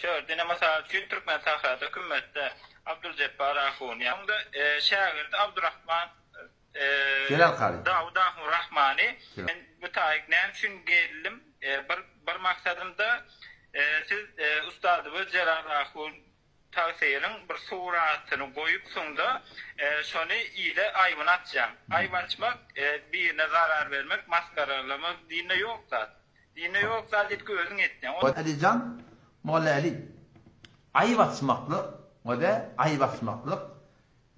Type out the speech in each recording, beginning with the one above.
Şo ýerde mysal üçin Türkmen sahrada kümmetde Abduljepbar ahun ýa-da şägirdi Abdurahman Jelal kary. Dawut ahun Rahmany men bu taýyk näme üçin geldim bir bir maksadymda siz ustadymyz Jelal ahun tagsyryň bir suratyny goýupsyňda şony ile aýbyny açýaň. Aýyp açmak birine zarar bermek masgaralamak dinde ýok zat. Dinde ýok zat ilki özüň etýäň. Alijan Molla Ali aýyp açmaklyk we-de aýyp açmaklyk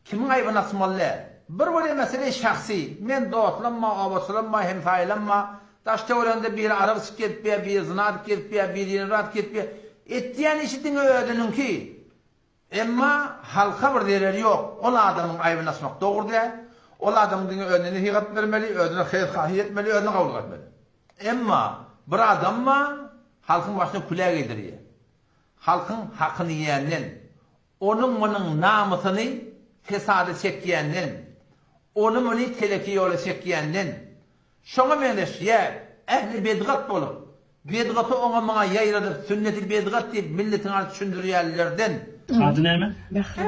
kimiň aýbyny açmaly däl. Bir bolýa mesele şahsy men dostlamma obaçylamma hemsaýalamma daş töwereginde biri arak içip gezipýä biri zyna edip gezipýä biri ýene bir zat gezipýä etýän işi diňe özüniňki Emma halka bir zereri ýok. Ol adamyň aýbyny açmak dogry däl. Ol adamyň diňe özüne nesihat bermeli, özüne haýyr-haýyr etmeli, özüne gowulyk etmeli. Emma bir adam bar, halkyň başyna külä geýdirýär. Halkyň hakyny iýenden, onuň-munuň namysyny fesada çekýänden, ony-muny teleke ýola çekýänden, Şoňa meňzeş ýa ähli bedgat bolup, bedgaty oňa-muňa ýaýradyp, sünneti bedgat diýip milletiň alyp düşündirýänlerden. Ady näme? Mähri.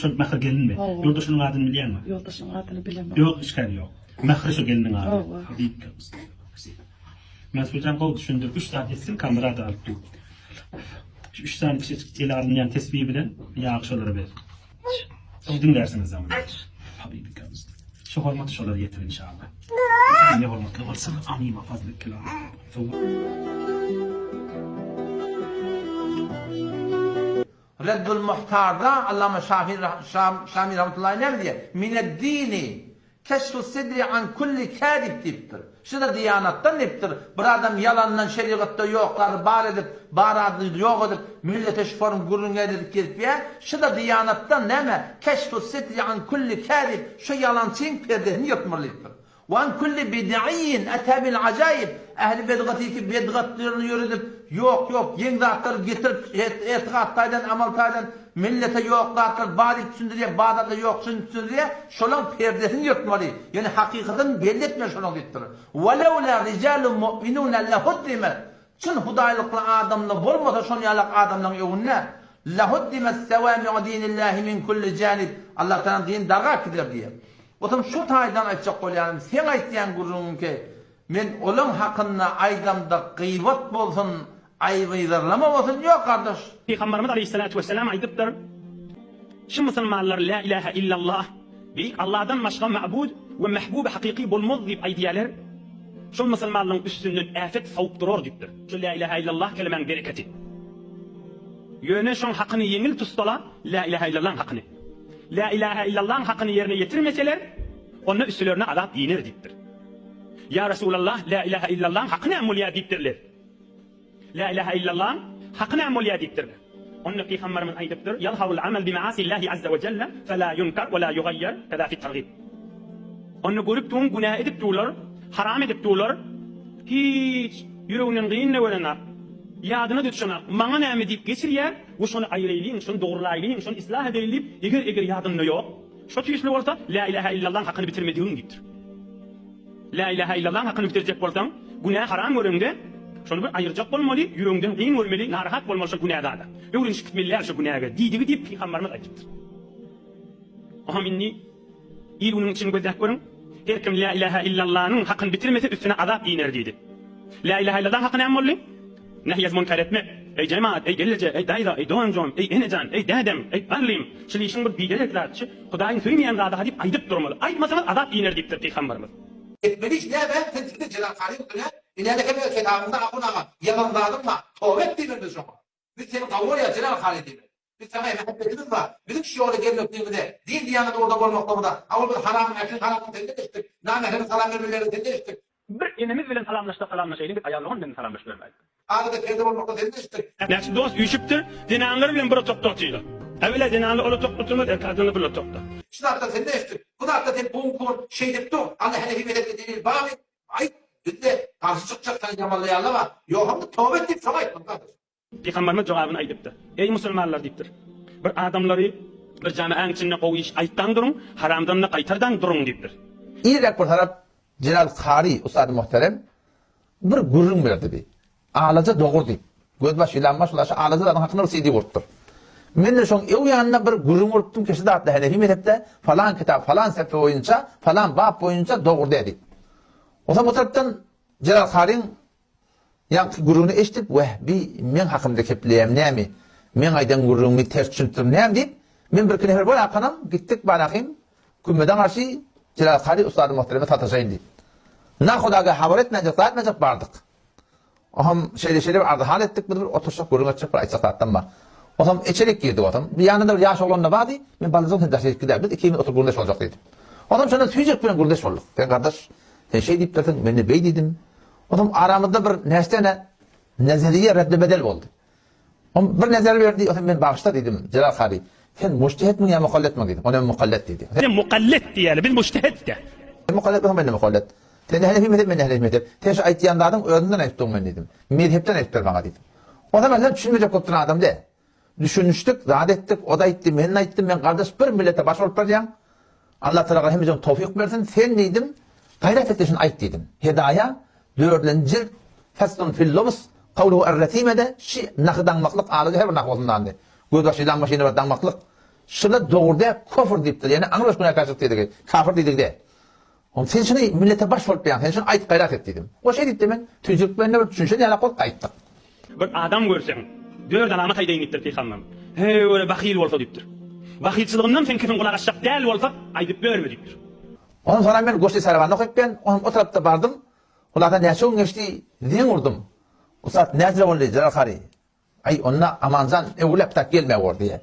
Şol Mähri gelinmi? Hawa. Ýoldaşynyň adyny bilýäňmi? Ýoldaşynyň adyny bilemok. Ýok, işgäri ýok. Mähri şo gelniň ady. Hawa. Habibka. Mährijan gowy düşündir. Üç zat etsin, kamerada alyp dur. Şu üç sany kiçijik ele alynýan tesbi bilen ýagy şolara ber. Soň diňlärsiňiz zamun. Habibika. Şu hormaty şolara ýetir inşallah. Ne hormatly bolsun. Amin wa fazly kelam. Reddul Muhtarda Allama Şafi Şami rahmetullahi näme diýýär? Mined-dini Keşfu sidri an kulli käzib diýipdir. Şu-da diýanatdan diýipdir. Bir adam ýalandan şerigatda ýok zady bar edip, bar zady ýok edip, millete şu form gürrüň edip gezipýär. Şu-da diýanatdan näme? Keşfu sitri an kulli käzib, şu ýalançyň perdesini ýyrtmaly diýipdir. Wa an kulli bid'iýin ata bil ajaýib, ähli bedgatyky bedgatlaryny ýöredip, ýok, ýok, geň zatlary getirip, etikat taýdan, amal taýdan Millete ýok zatlar bar diýip düşündirýär, bar zatlar ýok şuny düşündirýär, şolaň perdesini ýyrtmaly, ýöne hakykatyny belli etmeli şolaň diýipdir. Welewla rijalun mu'minuna lehuddimet, çyn hudaýlykly adamlar bolmasa şon ýalak adamlaň öňünde, lehuddimet sewami'u dinillahi min kulli janib, Allah tagalaň dini dargap gider diýýär. Otam şu taýdan aýtjak bolýanym, seň aýtýan gürrüňiňki Men olaň hakynda aýdamda gybat bolsun, aýyp-yzarlama bolsun, ýok gardaş. Pygamberimiz aleýhissalatu wessalam aýdypdyr, Şu musulmanlar Lä ilähe illallah, Beýik Allahdan başga ma'bud we mahbuby hakyky bolmaz diýip aýdýarlar, şol musulmanlaryň üstünden äfet sowup durar diýipdir. Şu Lä ilähe illallah kelemäň bereketi. Ýöne şoň hakyny ýeňil tutsalar, Lä ilähe illallahyň hakyny. Lä ilähe illallahyň hakyny ýerine ýetirmeseler, onda üstülerine azap iner diýipdir. Ýa Resulallah, Lä ilähe illallahyň haky näme bolýar diýipdirler. Lä ilähe illallahyň haky näme bolýar diýipdirler. Onda Pygamberimiz aýdypdyr, Ýazharul amal bi maasillahi azza we jelle, fe la ýunkar we la ýugaýýar, keza fit targib. Onda görüp duň günä edip durlar, haram edip durlar, hiç ýüreginden gyn-da görenak, ýadyna-da düşenak, maňa näme diýip geçirýär we şony aýyraýlyň, şony dogrulaýlyň, şony islah edeýin diýip, eger-eger ýadynda ýok, Şo tüýsli bolsa, Lä ilähä illallaň hakyny bitirmedigiň diýipdir. Lä ilähä illallaň hakyny bitirjek bolsaň, günä haram göreňde, şony bir aýyrjak bolmaly, ýüregiňden gyn görmeli, narahat bolmaly şol günä zada. Öwrenişip gitmeli däl şo günäge diýdigi diýip pygambarymyz aýdypdyr. Oham indi il-günüň içini gözläp görüň, her kim Lä ilähä illallanyň hakyny bitirmese üstüne azap iner diýdi. Lä ilähä illallaň haky näme boldy? Nähýez munkar etmek. Eý jemagat, eý gelneje, eý daýza, eý doganjygym, eý enejan, eý dädem, eý garlym, şul işiň bir biderek zat, şu Hudaýyň söýmeýän zady-ha diýip aýdyp durmaly. Aýtmasaňyz azap iner diýipdir pygamberimiz. Etmeli iş näme? Sen size Jelal Karyň üstüne inäde hem öz kitabyňda ahun aga ýazan zadyň bar. Toba et diýmeli biz şoňa. Biz seni gowy görýäs Jelal Kary diýmeli. Biz saňa mähebbetimiz bar. Biziň şu ýola gelmekligimize, din diýanat ugurda bolmaklygymyza, hawa biz haramyň ähli haramyny senden eşitdik, namähremiň salam bermelerini senden eşitdik. Bir enemiz bilen salamlaşsak salamlaşaýlyň biz aýal dogan bilen salamlaşyp görmäýlik. Arada perde bolmakda senden eşitdik. Näçe dost üýşüpdir, zenanlar bilen bir otagda otyrlar. Äwela zenanlar ol otagda oturmaz, erkek adamlar bir otagda. Şu zatlar senden eşitdik. Bu zatda sen bu-bu şeýdip dur. Alla helefi meselede delil barmy? Aýt, bizde garşy çykjak seni ýamanlaýanlar bar. Ýogsam-da toba et diýip şoňa aýtmaly gardaş. Pygamberimiz jogabyny aýdypdyr. Eý musulmanlar diýipdir. Bir adamlary bir jamaäň içinde gowy iş aýtdaň duruň, haramdan-da gaýtardaň duruň diýipdir. Irräk bir tarap Jelal Kary ussady muhterem bir gürrüň berdi bi. Alaja dogur diýip. Gözbaş ýylanbaş ulaşy alaja zadyň hakynda bir CD gurupdyr. Men-de şoň öň ýanynda bir gürrüň gurupdym ki, şu zatda Henefi mezhepde falan kitap, falan sefe boýunça, falan bap boýunça dogry däl diýip. Onsoň bu tarapdan Jelal Karyň ýaňky gürrüňini eşidip, Weh, bi meň hakymda kepleýämi nämi? Meň aýdan gürrüňimi ters düşünipdirmi näme diýip, men birki nefer bolakanam gitdik barahym kümmede garşy Jelal Kary ussady muhtereme sataşaýyn diýip. Nahudaga habar etmänjek, zat etmänjek bardyk. Oňam şeýle-şeýle bir arzy-hal etdik, biz bir oturyşjak, gürrüň etjek bir aýtjak zatdan bar. Oňam içerik girdik otam. Bir ýanynda bir ýaş oglan-da bardy. Men balajygym sen daşaryk gidäý, biz ikimiz oturyp gürrüňdeş boljak diýdim. Oňam şonda süýjek bilen gürrüňdeş bolduk. Sen gardaş, sen şeý diýipdirsiň, men-de beý diýdim. Oňam aramyzda bir näçe däne nazariýe redde-bedel boldy. Ol bir nezer berdi, otam men bagyşla diýdim, Jelal kary, sen mujtehetmiň ýa mukalletmiň diýdim. Ol hem mukallet diýdi. Sen mukallet diýeli, biz mujtehet-dä. Sen mukallet bolsaň, men-de mukallet. Sen henefi mezhep, men-de henefi mezhep. Sen şu aýtýan zadyň özüňden aýdyp durň men diýdim. Mezhepden aýdyp ber maňa diýdim. Otam men düşünmejek bolup duran adam däl. Düşünişdik, zat etdik, o-da aýtdy, men-de aýtdym, men gardaş bir millete baş bolup barýaň. Allah Tagala hemmejigiň towfyk bersin, sen diýdim, gaýrat et-de şuny aýt diýdim. Hedaýa, dördünji jilt, Faslun fil lubs, kawluhu er-resimede, şi nahy daňmaklyk alajy her bir nah bolsun dandy. Gözbaşy ýylan başyny bir daňmaklyk. Şula dogry däl, kofr diýipdir, ýagny aňrybaş günäkärçilik diýdigi, kafir diýdigi däl. Oň sen şuny millete baş bolup ýaň, sen şuny aýt gaýrat et diýdim. O şeý diýipdir, men tüýjülik bilen-de bir düşünşen ýalak bolup gaýtdyk. Bir adam görseň, dört alamat aýdaýyn diýipdir pygamberimiz. Heý, bahyl bolsa diýipdir. Bahylçylygyndan seň kesiň gulak asjak däl bolsa, aýdyp berme diýipdir. Ondan soňra men goşly sarabanda okaýyp ben, onuň o tarapda bardym. Hulasa näçe gün geçdi, zeň urdum. Ussat näzire boldy, Jelal kary. Aý, onda Amanjan öwrüläp tak gelmä bor diýýä.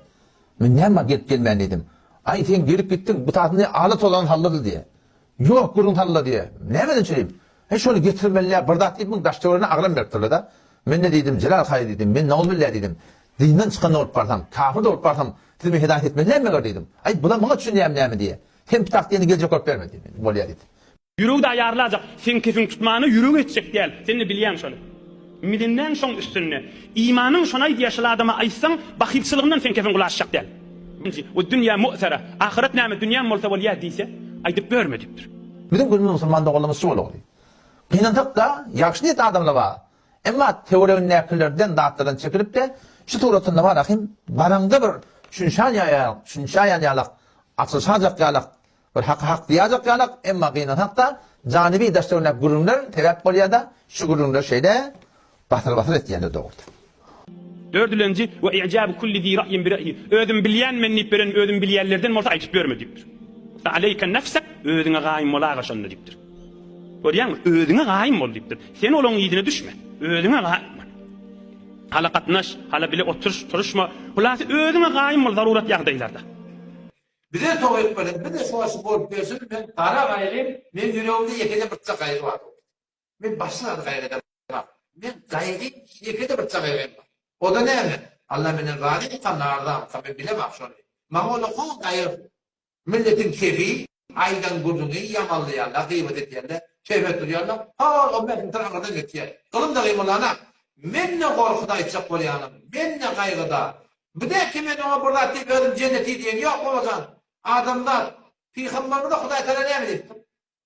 Men näme gelip gelmän diýdim. Aý, sen gelip gitdiň, bu tasyny ala tozan sallady diýýä. Ýok, gürrüň salla diýýä. Nämeden çürim? Heý, şony getirmeli-ä, bir zat diýip, muň daş-töweregine agram beripdirler-dä. Men-de diýdim, Jelal haý diýdim, men nauzubillä diýdim. Dinden çykan bolup barsam, kafir-de bolup barsam, siz meni hedaýat etmeli dälmi meger diýdim. Aý, bular muňa düşünýämi näme diýýä. Sen pitak diýeni geljek bolup berme diýdim. Bolýa diýdi. Ýüregi-de aýarlajak. Seň kesiň tutmana ýüregi etjek däl. Sen-de bilýäň şony. Milinmäň şoň üstünde. Imanyň şony aýdýar, şol adama aýtsaň, bahylçylygyndan seň kesiň gulaşjak däl. Nji, We dünýä mu'sara. Ahyret näme, dünýäm bolsa bolýar diýse, aýdyp börme diýipdir. Biziň günümiz musulman doganlarymyz şu bolagly. Gynansak-da, ýagşy niýetli adamlar bar. Emma töweregindäkilerden zatlardan çekilip-de, şu suratynda bar ahym, baraňda bir düşünşän ýaýa, düşünşäýen ýalak, açylyşajak ýalak, Bir haky hak diýäjek ýalak, emma gynansak-da, janyby daş-töweregindäki gürrüňler sebäp bolýar-da, şu gürrüňler şeýle basyr-basyr etýändir dogruda. Dördülenji, We i'jabu kulli zi ra'yin bi ra'yi, Özüm bilýän men diýip beren özüm bilýänlerden bolsa aýdyp ýörme diýipdir. Fe aleyke nefsek, özüňe gaýym bol aga şonda diýipdir. Görýäňmi? Özüňe gaýym bol diýipdir. Sen olaň yzyna düşme. Özüňe gaýym bol. Hala gatnaş, hala bile oturyş, turuşma. Hulasy özüňe gaýym bol zarurat ýagdaýlarda. Bize towfyk bersin, bize şoşy bolup bersin, men gara gaýgym, meň ýüregimde ýekeje birje gaýgy bar. Men başga zady gaýgy edemok. Men gaýgym ýekeje birje gaýgym bar. O-da näme? Alla menden razymyka, narzamyka, men bilemok şony. Maňa ol oň gaýgysy. Milletiň kefi, aýdan gürrüňi ýamanlaýarlar, gybat edýärler, töhmet urýarlar, hol on bäş metr aňyrdan geçýär. Gylym-da gymyldana. Men-de gorkuda aýtjak bolýanym, men-de gaýgyda. Bu däki men oňa bir zat diýip özüm jenneti diýen ýok babajan. Adamzat Pygamberimize Hudaý Tagala näme diýipdir?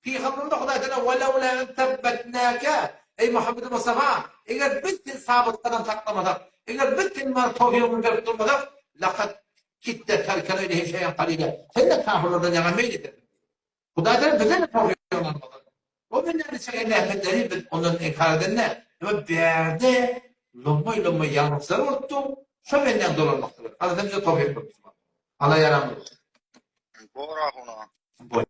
Pygamberimize Hudaý Tagala Welewla en tebbetnäke Eý Muhammedi Mustafa eger biz seni sabyt gadam saklamasak, eger biz seni mana towfygyny berip durmasak, lakat kitde terkenu ileýhim şeýen kalile. Sen-de kafirlerden ýaňa meýil ederdiň. Hudaý Tagala bize-de towfygyny almasa. O bendäni çeken rehmetleri biz ondan inkar eden däl. Emma bärde lommaý-lommaý ýalňyşlar bolupdy, şo bendäň dolanmakdyr. Alla sen bize towfyk ber. Alla ýaramyz bolsun. Bor ahuna. Bor.